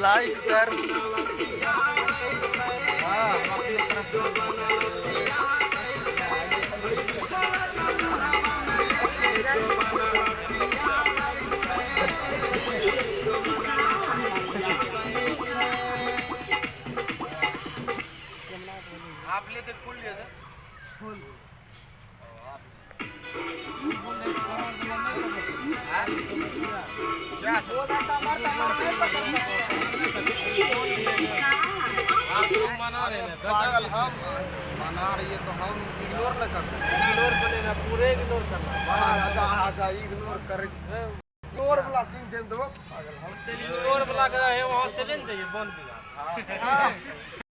Like share. आप लेते खोल लिया था। पागल, हम मना रही है तो हम इग्नोर न करते। इग्नोर कर लेना, पूरे इग्नोर करना। आजा आजा, इग्नोर कर, इग्नोर वाला सीन छै देबो पागल हम। इग्नोर वाला के है, वहां चले न जाइए वन विभाग।